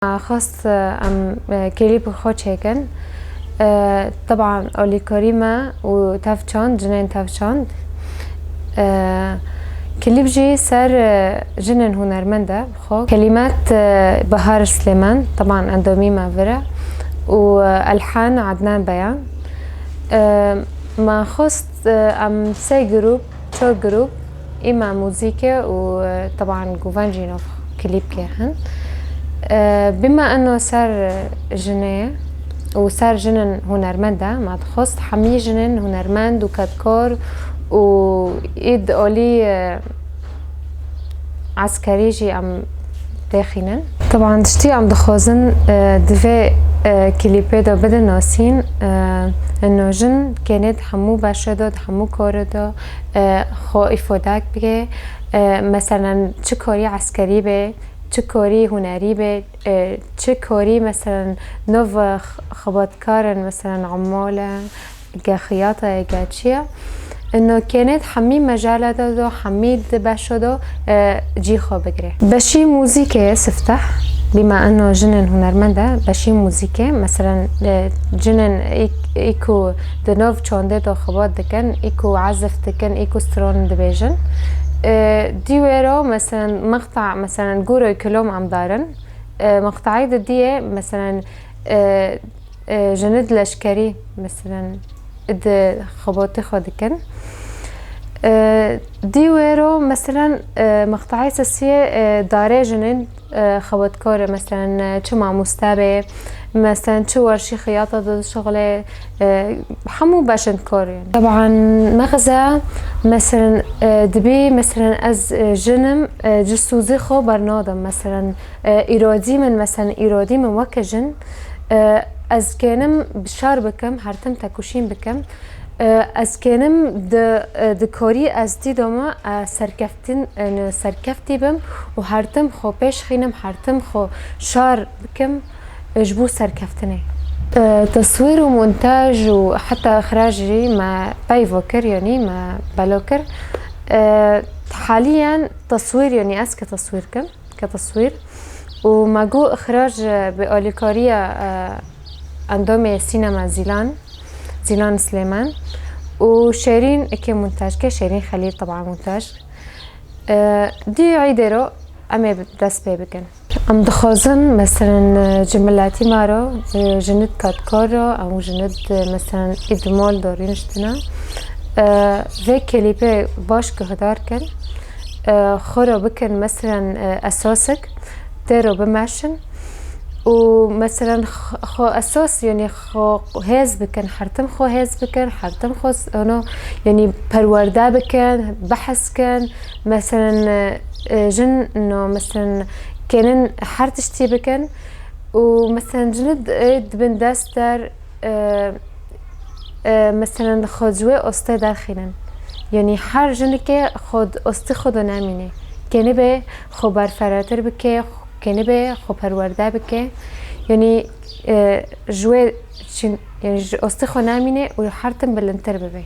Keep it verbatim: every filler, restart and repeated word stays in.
Xwest, e, em, e, klîp xwe çêkin. E, teban alîkarî me û tevçand, cinên tevçand. E, klîp jî ser, e, jinên hunermend e bi xwe. Kelîmet, e, Bahar Silêman, teban endamî me vir e û, e, elhan Adnan Beyan. E, me xwest, e, em sê grûp, çar grûp, î me muzîk e û, e, teban guven jî nav klîpkê hin. E, bî me eno ser jinê û ser jinên hunermend e, me dixwest hemî jinên hunermend û kedkar û î di alî, e, eskerî jî em têxînin. Teban tiştî em dixwazin, e, di vê, e, klîpê de bidin nasîn, e, eno jin kênê di hemû beşe de, di hemû kare de, e, xwe îfade bike. E, meselen çi karî eskerî be, çi karî hunerî be, e, çi karî meselen nov x-, xebatkarin, meselen emal e, ge xiyata ye, ge çi ye. Ino kênê di hemî mecale de, de hemî di beşo de, e, cî xwe bigire. Beşî muzîkê sifteh, bî me ino jinên hunermend e, beşî muzîkê, meselen, e, cinên î-, î ku di nav çandê de xebat dikin, î ku ezif dikin, î ku stran dibêjin. E, dî wê re, meselen, meqta, meselen, gûrê kilom em darin. E, meqtayê di diyê, meselen, e, e, jinid leşkerî, meselen, di xebatê xwe dikin. E, dî wê re, meselen, e, meqtayê sesiyê, e, darê jinên, e, xebatkar e, meselen, e, çi mamoste be, meselen, çi werşî xiyata de dişixile, e, hemû beşên kar yani. Teban mexze, meselen, e, dibî, meselen, ez, e, jinim, e, ci sozî xwe bernadim, meselen, e, îrodî min, meselen, îrodî min weke jin, e, ez kênim bişar bikim, her tim tekuşîn bikim. E, ez kênim di, e, di korî ez dî doma, e, serkeftin, e, serkeftî bim û her tim xwe pêş xînim, her tim xwe şar bikim, e, ji bo serkeftinê. E, teswîr û montaj û heta ixraj jî me peyva kir, yanî me bela kir. E, haliyen teswîr, yanî ez ke teswîr kim. Ke teswîr. Û me got ixraj, e, bi alîkariya, e, endamê sînema Zîlan, Zîlan Silêman û Şêrîn eke montaj ke, Şêrîn Xelîl teba montaj. E, dî îdê ro em ê dest pê bikin. Em dixwazin, meselen, e, ji miletî me re, e, jinid kedkar re, ew jinid, e, meselen, î di mal de rûniştine. E, vê klîpê baş guhdar kin. E, xwe re bikin, meselen, e, esasik, tê re bimeşin. Û, meselen, x-, xwe esas, yanî xwe hêz bikin, her tim xwe hêz bikin, her tim xwe s-, ono, yanî perwerde bikin, behs kin. Meselen, e, e, jin no, meselen, kênin her tiştî bikin û, meselen, jinid, e, dibin dest der, e, e, meselen, xwe ji wê ostê derxînin. Yanî her jinike xwe di ostê xwe de nemîne. Kênibe xwe berferatir bike, kênibe xwe perwerde bike. Yanî, e, ji wê çin, yanî ji ostê xwe nemîne û her tim bilindtir bibe.